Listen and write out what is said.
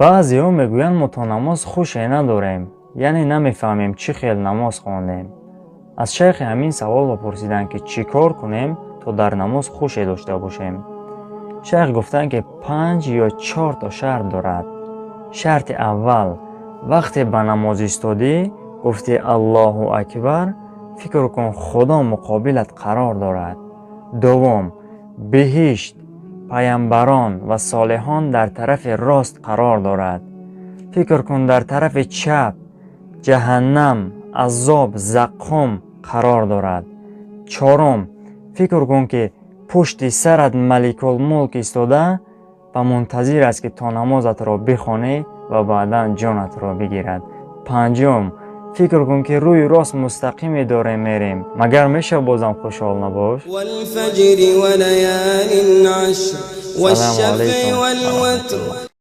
Баъзеҳо мегӯянд, мо то намоз хуше надорем, яъне намефаҳмем, чӣ хел намоз хондем. Аз шайхе ҳамин саволро пурсиданд, ки чӣ кор кунем, то дар намоз хуше дошта бошем. Шайх гуфтанд, ки панҷ ё чорто шарт дорад. Шарти аввал: вақте ба намоз истодӣ, гуфти «Аллоҳу акбар», фикр кун, Худо муқобилат қарор дорад. Дуввум: биҳишт, паямбарон ва солиҳон дар тарафи рост қарор дорад. Фикр кун, дар тарафи чап ҷаҳаннам, азоб, заққум қарор дорад. Чорум: фикр кун, ки пушти сарат Маликулмулк истода ва мунтазир аст, ки то намозатро бихонӣ ва баъдан ҷонатро бигирад. Панҷум: фикр кун, ки рӯи рост мустақиме дорем мерем. Магар меша бозам хушҳол набош? والفجر وليال عشر Салому والشفع алайкум ва والوتر раҳматуллоҳ.